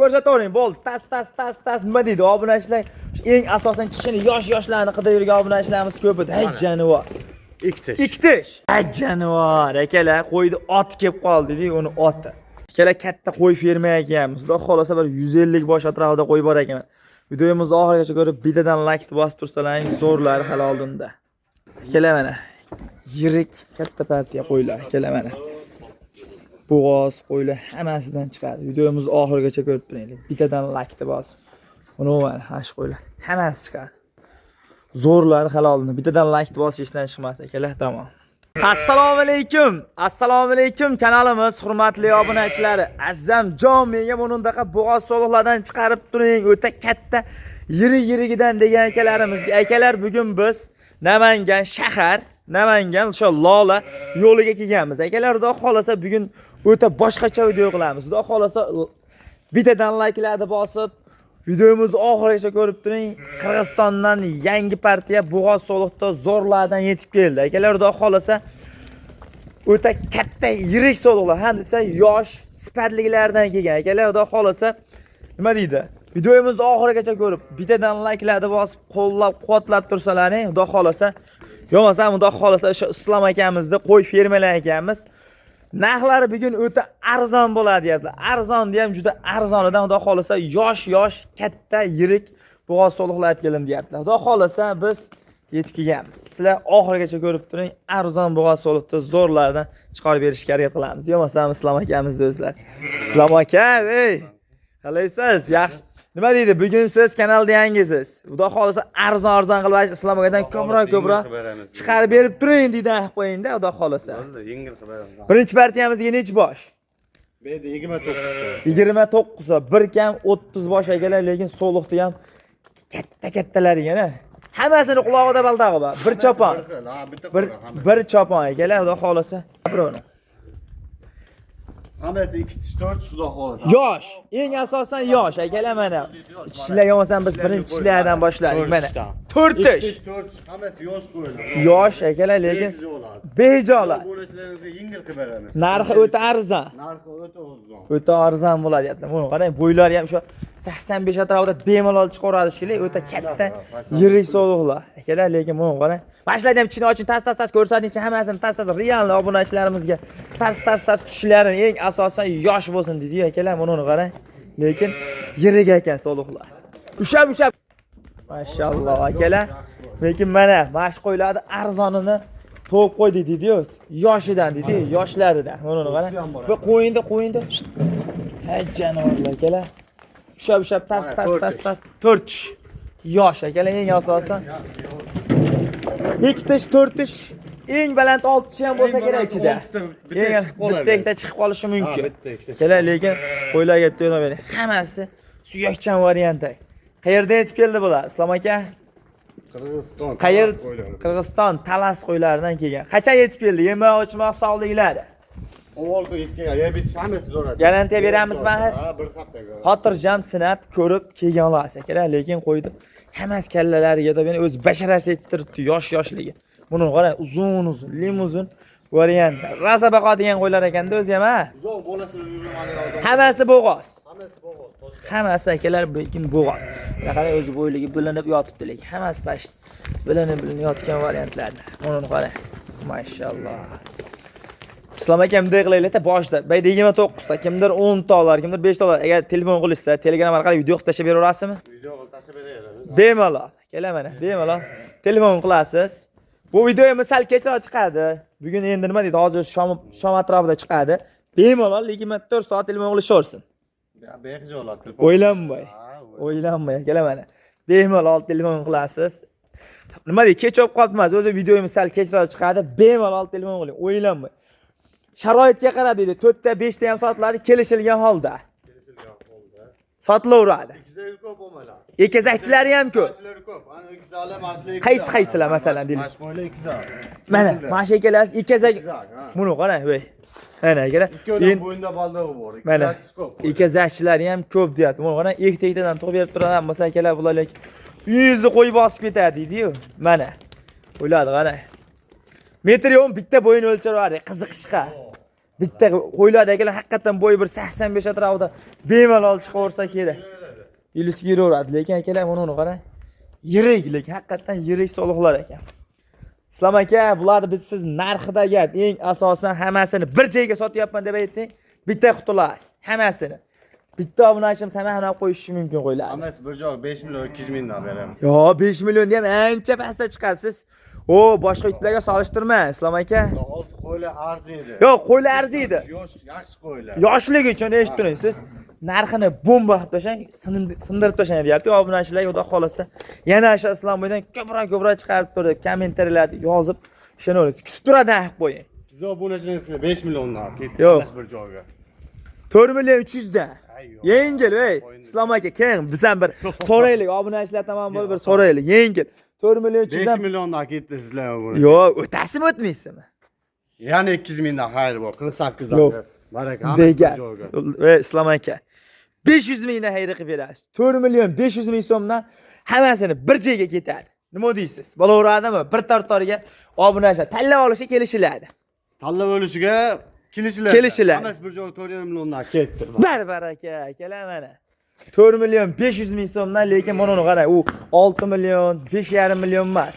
Ko'rsatavering, bo'ldi. Tas tas tas tas nima deydi obunachilar? Eng asosan tishini yosh yoshlarni qidirib yurgan obunachilarimiz ko'p edi. Hey jonivor. Ikki tish. Ikki tish. Ay jonivor akalar, qo'yni ot kelib qoldi dedik, uni oti. Akalar, katta qo'y ferma ekanmiz. Xudo xolasa bir 150 bosh atrofida qo'y bor ekan. Videomizni oxirigacha ko'rib, bittadan like bosib tursalaring, zo'rlari hali oldinda. Akalar, mana yirik katta partiya qo'ylar. Akalar, mana. Bo'g'oz qo'ylar hammasidan chiqadi. Videomizni oxirigacha ko'rib turinglar. Bittadan like bosib. Umuman, mana shu qo'ylar hammasi chiqadi. Zo'rlari hali oldinda. Bittadan like bosish esdan chiqmas akalar, tamom. Assalomu alaykum. Assalomu alaykum kanalimiz hurmatli obunachilari. Azzamjon, menga bundaqa bo'g'oz soliqlardan chiqarib turing, o'ta katta yiri-yirigidan degan akalarimizga. Akalar, bugun biz Namangan shahar, Namangan o'sha Lola yo'liga kelganmiz. Akalar, xudo xolasa bugun o'ta boshqacha video qilamiz. Xudo xolasa bittadan likelarni bosib, videomizni oxirigacha ko'rib turing. Qirg'izistondan yangi partiya bo'g'oz soliqda zo'rlardan yetib keldi. Akalar, xudo xolasa o'ta katta yirik soliqlar, ham desa yosh sifatlilardan kelgan. Akalar, xudo xolasa nima deydi? Videomizni oxirigacha ko'rib, bittadan likelarni bosib, qo'llab quvvatlab tursalaring, xudo xolasa, bo'lmasam xudo xolasa o'sha Islom akamizni qo'y fermalar ekanmiz. Narxlari bugun o'ta arzon bo'ladi deyaptilar. Arzon deyam, juda arzonidan xudo xolasa yosh-yosh katta yirik bo'g'oz soliqlar olib keldim deyaptilar. Xudo xolasa biz yetib kelganmiz. Sizlar oxirigacha ko'rib turing, arzon bo'g'oz soliqni zo'rlardan chiqarib berishga harakat qilamiz. Bo'lmasam Islom akamiz do'stlar. Islom aka, ey! Qalaysiz? Yaxshi. Nima deydi? Bugun siz kanalda yangisiz. Xudo xolasa arzon-arzon qilib Islom akadan ko'proq chiqarib berib turing deydi, qo'ying-da, xudo xolasa. Bo'ldi, yengil qilib beramiz. Birinchi partiyamizga nechi bosh? Bu yerda 29 ta. 29 ta, bir kam 30 bosh akalar, lekin so'liqni ham katta kattalari yana. Hammasini qulog'ida baldag'i bor. Bir chopon. Bir xil, ha, bitta Bir qo'ra, hammasi. bir chopon akalar, xudo xolasa. Uni. Hammasi ikki tish, to'rt tish, xudo xolasa. Yosh, eng asosan yosh akalar mana. Tishlar bo'lmasam biz birinchi tishlardan boshladik mana. To'rt Ikki tish. tish, to'rt tish, hammasi yosh qo'ylar. Yosh akalar, lekin Bejijolar. bejolar. Obunachilarimizga yengil qilib beramiz. Narxi o'ta arzon. Narxi o'ta arzon. O'ta arzon bo'ladi deyaptilar. Buni qarang, bo'ylari ham shu 85 atrofida bemalol chiqaveradi shekilli, o'ta katta yirik sovuqlar. Akalar, lekin buni qarang. Mana shularni ham ichini oching, tas tas tas ko'rsatingchi, hammasini tas tas real obunachilarimizga tas tas tas tishlarini eng asosan yosh bo'lsin deydi akalar, buni qarang. Lekin yirik ekan sovuqlar. Ushab ushab. Mashalloh akalar. Lekin mana shu qo'ylarni arzonini to'g'ib qo'ydik deydi-yu, yoshidan deydi, yoshlaridan. Buni qarang. Bu qo'yinda qo'yinda. Hay jonivorlar akalar. Ushab ushab tas tas tas tas to'rt tish. Yosh akalar eng asosan. Ikki tish, to'rt tish, eng baland olti tish ham bo'lsa kerak ichida. Bitta chiqib qoladi. Bitta ikkita chiqib qolishi mumkin. Ha, bitta ikkita. Akalar, lekin qo'ylarga bitta bering. Hammasi suyakchan varianti. Qayerdan yetib keldi bular? Islom aka? Qirg'iziston. Qayer? Talas qo'ylari. Qirg'iziston Talas qo'ylaridan kelgan. Qachon yetib keldi? Yemoq, ichmoq, sog'liklari. Avval kun yetib kelgan. Yeb ichish hammasi zo'r. Garantiya beramizmi? Ha, bir haftaga. Xotirjam sinab ko'rib kelgan olasiz akalar, lekin qo'ydi. Hammasi kallalariga to'g'ri o'z basharasi yetib turibdi, yosh yoshligi. Buni qarang, uzun uzun, limuzin variant. Rosa boqadigan qo'ylar ekanda o'zi ham, ha. Uzoq bolasini yurgan odam. Hammasi bo'g'oz. Hammasi bo'g'oz, tochka. Hammasi akalar lekin bo'g'oz. Qarang, o'zi bo'yligi bilinib yotibdi lekin hammasi pashт bilinib bilinib yotgan variantlarni. Buni qarang. Mashalloh. Islom aka bunday qilaylik-da boshida. Bayda 29 ta, kimdir 10 ta olar, kimdir 5 ta olar. Agar telefon qilishsa, Telegram orqali video qilib tashlab beraverasizmi? Video qilib tashlab beraveramiz. Bemalol. Kela mana, bemalol. Telefon qilasiz. Bu videomiz sal kechroq chiqadi. Bugun endi nima deydi, hozir shom atrofida chiqadi. Bemalol 24 soat telefon qilishaversin. Ya, behijolat telefon. O'ylanmay. Ha, O'ylanmay kela mana. Bemalol telefon qilasiz. Nima deydi, kech bo'lib qolibdi, o'zi videomiz sal kechroq chiqadi. Bemalol telefon qiling, o'ylanmay. Sharoitga qarab deydi, 4 ta 5 ta ham sotiladi, kelishilgan holda. Kelishilgan holda. Sotilaveradi. Ikizlar ko'p bo'lmalar. Ekizakchilari ham ko'p. Ikizakchilari ko'p. Ana ikizaklar mashli. Qaysi qaysilar masalan deylik? Mash qo'ylar ikizak. Mana, mana shu ikkalasi ekizak. Ikizak, ha. Buni qarang, voy. Mana akalar. Ikkovidan bo'yinda baldog'i bor. Mana Ikizakchisi ko'p. ekizakchilari ham ko'p deyapti. Buni qarang, ikkita ikkitadan tug'ib berib turadigan bo'lsa akalar, bular lekin uyingizni qo'yib bosib ketadi deydi-yu. Mana. O'yladi qarang. Metr yo'q, bitta bo'yini o'lchab yubordi, qiziqishqa. Bitta qo'ylarda akalar haqiqatan bo'yi bir 85 atrofida bemalol chiqaversa kerak. Ilisga yuraveradi, lekin akalar mana uni qarang. Yirik, lekin haqiqatan yirik soliqlar ekan. Islom aka, bularni biz siz narxida gap, eng asosan hammasini bir joyga sotyapman deb aytding, bitta qutulasiz, hammasini. Bitta obunachimiz hammasini olib qo'yishi mumkin qo'ylar. Hammasi bir joy 5 million 200 mingdan beraman. Yo, 5 million ham ancha pastda chiqadi. Siz o boshqa itlarga solishtirma, Islom aka. Hozir qo'ylar arziydi. Yo'q, qo'ylar arziydi. Yosh, yaxshi qo'ylar. Yoshligi uchun eshitib turing, siz narxini bomba qilib tashlang, sindirib tashlang deyapti. Obunachilar xudo xolasa yana o'sha Islomboydan ko'proq chiqarib turib, kommentariyalarda yozib ishonaverasiz. Kutib turadi qilib qo'ying. Siz obunachilaringizga 5 milliondan ketdi. Yo'q. Hammasi bir joyga. 4 million 300 dan. Ay, yo'q. Yengil, ey. Islom aka, keling, biz ham bir so'raylik, obunachilar tomon bo'lib bir so'raylik. Yengil. 4 million 300 5 dan. milliondan ketdi sizlar obunachi. Yo'q, o'tasizmi, o'tmaysizmi? Yana 200 mingdan xayr bor. 48 Yo'q. dan. Baraka, hammasi bir Degan. joyga. Ey Islom aka. 500 mingdan xayr qilib berasiz. 4 million 500 ming so'mdan hammasini bir joyga ketadi. Nima deysiz? Bo'laveradimi? Bir tortoriga obunachilar tanlab olishga kelishiladi. Tanlab olishiga kelishiladi. Kelishiladi. Hammasi bir joyga 4,5 milliondan ketdi. Bar baraka akalar mana. 4 million 500 ming so'mdan, lekin mana uni qarang, u 6 million 5,5 million emas.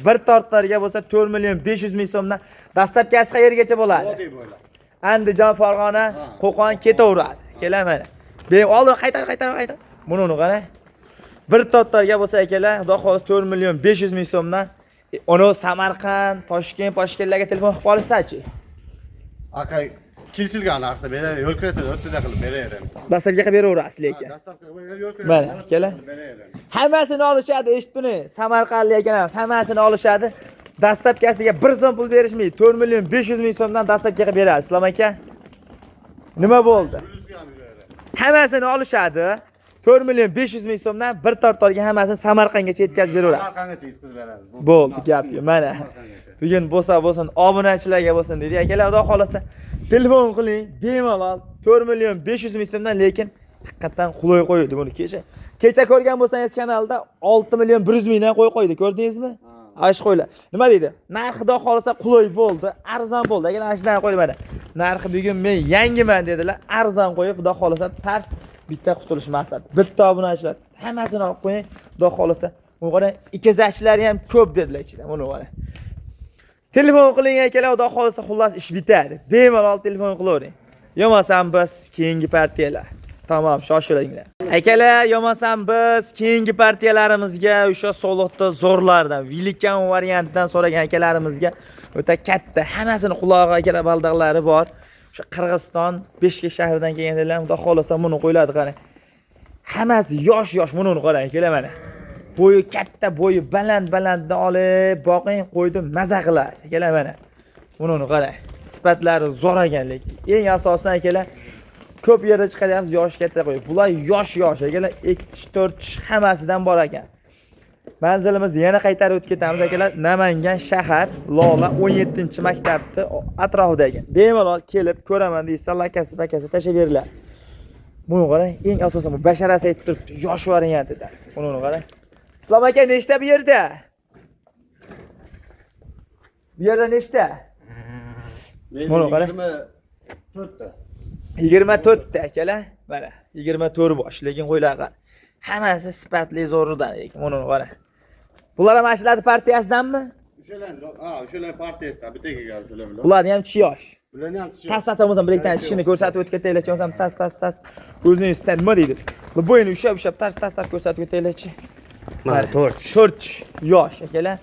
Bir tortlarga bo'lsa 4 million 500 ming so'mdan dastlabkisi qayergacha bo'ladi? Oddiy bo'ylar. Andijon, Farg'ona, Qo'qon ketaveradi. Kelar mana. Oldin qaytar, qaytar, qaytar. Buni uni qarang. Bir tortlarga bo'lsa akalar, xudo xohlasa 4 million 500 ming so'mdan uni Samarqand, Toshkent, Toshkentlarga telefon qilib qolishsa-chi. Aka kelishilgan narxda beradi, yo'l kirasini o'rtada qilib beraveramiz. Dastlabki qilib beraverasiz lekin. Dastlabki qilib yo'l kirasini. Mana, akalar. Beraveramiz. Hammasini olishadi, eshitib turing. Samarqandlik akalar hammasini olishadi. Dastlabkasiga 1 so'm pul berishmaydi. 4 million 500 ming so'mdan dastlabki qilib beradi. Islom aka. Nima bo'ldi? Hammasini olishadi. 4 million 500 ming so'mdan bir tortolga hammasini Samarqandgacha yetkazib beraverasiz. Samarqandgacha yetkazib beramiz. Bo'ldi, gap yo'q. Mana. Samarqandgacha. Bugun bo'lsa bo'lsin, obunachilarga bo'lsin dedi. Akalar, xudo xolasa telefon qiling, bemalol 4 million 500 ming so'mdan, lekin haqiqatan qulay qo'ydi buni kecha. Kecha ko'rgan bo'lsangiz kanalda 6 million 100 mingdan qo'y qo'ydi, ko'rdingizmi? Ash qo'ylar. Nima deydi? Narxi xudo xolasa qulay bo'ldi, arzon bo'ldi. Akalar, ana shundan qo'ydi mana. Narxi bugun men yangiman dedilar, arzon qo'yib, xudo xolasa tars bitta qutulish maqsad. Bitta obunachilar hammasini olib qo'ying, xudo xolasa. Buni qarang, ikkizachilari ham ko'p dedilar ichida. Buni qarang. Telefon qiling akalar, xudo xolasa xullas ish bitadi. Bemalol telefon qilavering. Yo'masam biz keyingi partiyalar. Tamom, shoshilinglar. Akalar, yo'masam biz keyingi partiyalarimizga o'sha soliqda zo'rlardan, Vilikan variantidan so'ragan akalarimizga o'ta katta, hammasini qulog'i akalar baldaqlari bor. O'sha Qirg'iziston Bishkek shahridan kelganlar, xudo xolasa buni qo'yiladi qarang. Hammasi yosh-yosh, buni qarang, akalar mana. Bo'yi katta, bo'yi baland-balanddan olib boqing, qo'ydi, maza qilasiz. Akalar mana. Buni qarang. Sifatlari zo'r ekan lekin. Eng asosan akalar ko'p yerda chiqaryapmiz yosh katta qo'y. Bular yosh-yosh akalar, 2 tish, 4 tish hammasidan bor ekan. Manzilimizni yana qaytarib o'tib ketamiz akalar. Namangan shahar, Lola 17-maktabni atrofida ekan. Bemalol kelib ko'raman deysa, lakasi pakasi tashlab beriladi. Buni qarang, eng asosan bu basharasi aytib turibdi, yosh variantida. Buni qarang. Islom aka nechta bu yerda? Bu yerda nechta? Buni qarang. 24 ta. 24 ta akalar. Mana 24 bosh, lekin qo'ylar qarang. Hammasi sifatli zo'ridan lekin buni qarang. Bular ham shularning partiyasidanmi? O'shalar, ha, o'shalar partiyasidan bitta kelgan o'shalar bilan. Bularni ham tishi yosh. Bularni ham tishi Tas tas bo'lsam bir ikkita tishini ko'rsatib o'tib ketaylikchi, bo'lsam tas tas tas. O'zingiz nima deydi? Bo'yini ushlab ushlab tas tas tas ko'rsatib ketaylikchi. Mana 4 tish. 4 tish yosh akalar.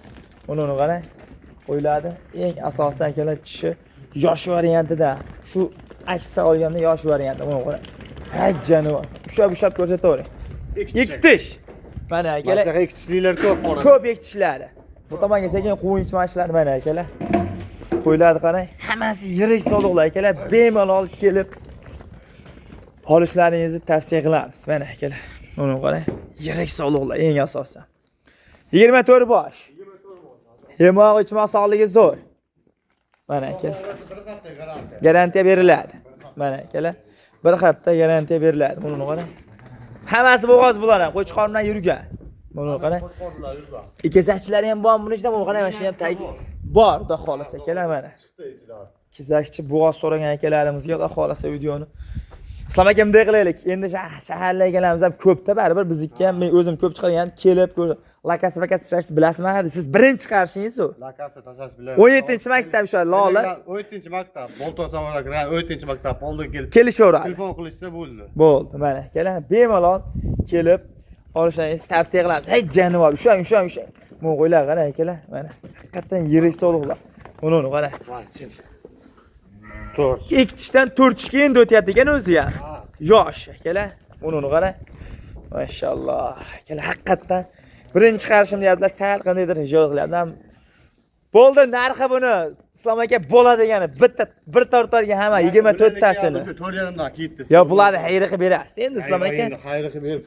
Buni qarang. Qo'yiladi. Eng asosiy akalar tishi yosh variantida. Shu aksi olganda yosh varianti. Buni qarang. Ha jonivor. Ushlab ushlab ko'rsatavering. 2 tish. Mana akalar. Masalan, ikki tishlilar ko'p qora. Ko'p ikki tishlari. Bu tomonga sekin qo'yinch mashlar mana akalar. Qo'yiladi qarang. Hammasi yirik soliqlar akalar. Bemalol kelib olishlaringizni tavsiya qilamiz. Mana akalar. Buni qarang. Yirik soliqlar eng asosi. 24 bosh. Yemoq ichmoq sog'ligi zo'r. Mana akalar. Bir hafta garantiya. Garantiya beriladi. Mana akalar. Bir hafta garantiya beriladi. Buni qarang. Hammasi bo'g'oz bular ham qo'chqor bilan yurgan. Buni qarang. Qo'chqorlar yurgan. Ikkizachilari ham bor buni ichida, buni qarang, mana shu ham tagi bor, xudo xolasa akalar mana. Chiqdi ichidan. Kizakchi bo'g'oz so'ragan akalarimizga xudo xohlasa videoni. Islom aka, bunday qilaylik. Endi shaharli akalarimiz ham ko'pda, baribir bizniki ham, men o'zim ko'p chiqargan, kelib ko'r, lakasi pakasi tashlashni bilasizmi? Siz birinchi chiqarishingiz u. Lakasi tashlash bilan. 17-maktab shu lola. 17-maktab, Bolton samolyotga kirgan 17-maktab oldiga kelib Kelishaveradi. Telefon qilishsa bo'ldi. Bo'ldi, mana akalar, bemalol kelib olishingizni tavsiya qilamiz. Hey jonivor, ushlang, ushlang, ushlang. Bu qo'ylar qarang akalar, mana haqiqatdan yirik soliqlar. Uni qara. Mana chin. To'rt. 2 tishdan 4 tishga endi o'tyapti ekan o'zi ham. Yosh akalar. Uni qara. Mashalloh. Akalar, haqiqatdan birinchi chiqarishim deyaptilar, sal qandaydir ijod qilyapti. Bo'ldi, narxi buni Islom aka bo'ladi degani bitta bir tortarga hamma 24 tasini. O'sha 4,5dan ketdi. Yo, bularni xayri qilib berasiz endi Islom aka. Endi xayri qilib berib.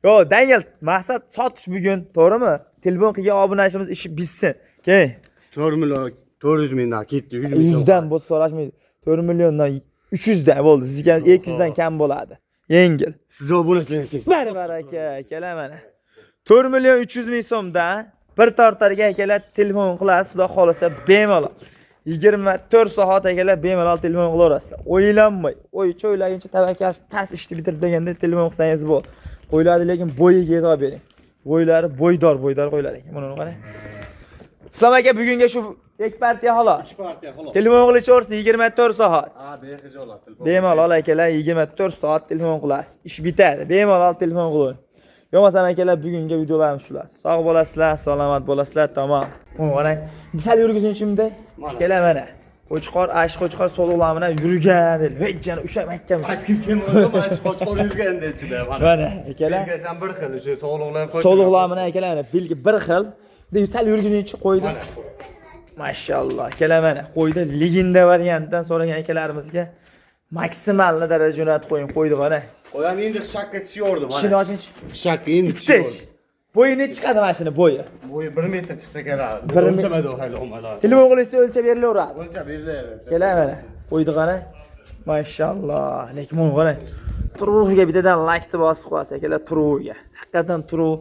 Yo, dangal, maqsad sotish bugun, to'g'rimi? Telefon qilgan obunachimiz ishi bitsin. Keyin 4 million 400 mingdan ketdi, 100 ming. 100 dan bo'lsa so'rashmaydi. 4 milliondan 300 dan bo'ldi. Sizga 200 dan kam bo'ladi. Yengil. Siz obunachilar. Bar baraka akalar, mana. 4 million 300 ming so'mdan bir tortarga akalar telefon qilasiz, xudo xohlasa bemalol. 24 soat akalar bemalol telefon qilaverasizlar. O'ylanmay, o'y cho'ylaguncha tavakkalsiz tas ishni bitirib deganda telefon qilsangiz bo'ldi. Qo'ylarni lekin bo'yiga e'tibor bering. Bo'ylari bo'ydor, bo'ydor qo'ylar ekan. Buni qarang. Islom aka, bugunga shu ikki partiya xolos. 2 partiya xolos. Telefon qilishaversin 24 soat. Ha, bexijolat telefon. Bemalol akalar 24 soat telefon qilasiz. Ish bitadi. Bemalol telefon qiling. Bo'lmasam akalar, bugungi videolarimiz shular. Sog' bo'lasizlar, salomat bo'lasizlar, tamom. Buni qarang. Sal yurgizing shunda. Akalar mana. Qo'chqor, ash qo'chqor soliqlar bilan yurgan dedi. Hey jani, usha mahkam. Aytib kelmadim, mana shu qo'chqor yurganda ichida mana. Mana akalar. Belgasi ham bir xil, o'sha sog'liqlar qo'chqor. Soliqlar bilan akalar mana belgi bir xil. Bunday sal yurgizingchi qo'ydi. Mashalloh, akalar mana qo'ydi legenda variantdan so'ragan akalarimizga maksimalni daraja jo'natib qo'ying, qo'ydi qara. Qo'yam endi qishaqqa tishiyordi mana. Tishini ochinchi. Qishaqqa endi Tish. tishiyordi. Bo'yi necha chiqadi mana shuni bo'yi? Bo'yi 1 metr chiqsa kerak. O'lchamadi u hali o'malab. Telefon qilsa o'lchab berilaveradi. O'lchab berilaveradi. Kelar mana. Qo'ydi qara. Mashalloh. Lekin buni qarang. Turuviga bittadan laykni bosib qo'yasiz akalar, turuviga. Haqiqatan turuv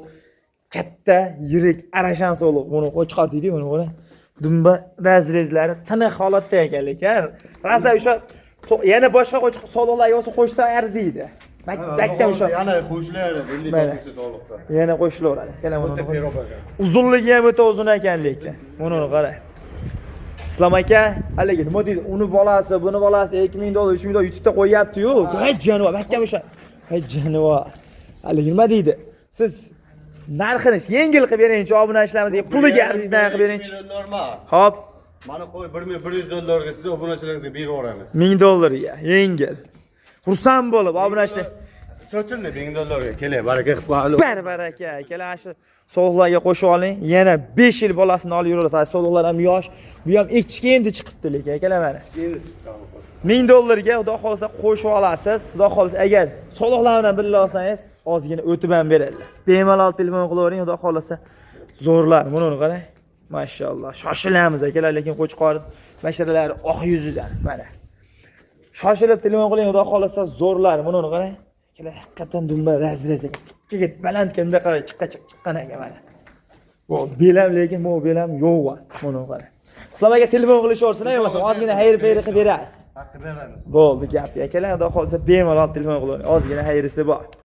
katta, yirik, arashan soliq. Buni qo'chqor deydi, buni qarang. Dumba razrezlari tiniq holatda ekan lekin. Rosa o'sha yana boshqa qo'chqor soliqlar bo'lsa qo'shsa arziydi. Maktabda o'sha yana qo'shilaveradi, endi topilsa soliqqa. Yana qo'shilaveradi. Kelar buni. O'ta piroq ekan. Uzunligi ham o'ta uzun ekan lekin. Buni qarang. Islom aka, haligi nima deydi? Uni bolasi, buni bolasi 2000 dollar, 3000 dollar YouTube'da qo'yyapti-yu. Hey jonivor, mahkam o'sha. Hey jonivor. Haligi nima deydi? Siz narxini yengil qilib beringchi obunachilarimizga, puliga arziydigan qilib beringchi. 2 million emas. Xo'p, Mana qo'y 1100 dollarga siz obunachilaringizga berib yuboramiz. 1000 dollarga yengil. Xursand bo'lib obunachilar Sotildi 1000 dollarga. Keling, baraka qilib qo'yaylik. Bar baraka akalar, shu sovuqlarga qo'shib oling. Yana 5 yil bolasini olib yuraveradi. Sovuqlar ham yosh. Bu ham ekishga endi chiqibdi lekin akalar mana. Endi chiqqan. 1000 dollarga xudo xohlasa qo'shib olasiz. Xudo xohlasa agar soliqlar bilan birga olsangiz, ozgina o'tib ham beradilar. Bemalol telefon qilavering, xudo xohlasa zo'rlar. Buni qarang. Mashalloh. Shoshilamiz akalar, lekin qo'chqor basharalari oq yuzidan mana. Shoshilib telefon qiling, xudo xohlasa zo'rlar. Buni qarang. Akalar haqiqatan dumba razrez ekan. Tikkaga baland kanda qarang, chiqqa chiqqan ekan mana. Bu belam lekin bu belam yo'q. Buni qarang. Islom aka telefon qilishaversin, bo'lmasa ozgina xayr-payr qilib berasiz. Haqi beramiz. Bo'ldi gap. Akalar, xudo xohlasa bemalol telefon qilavering. Ozgina xayrisi bor.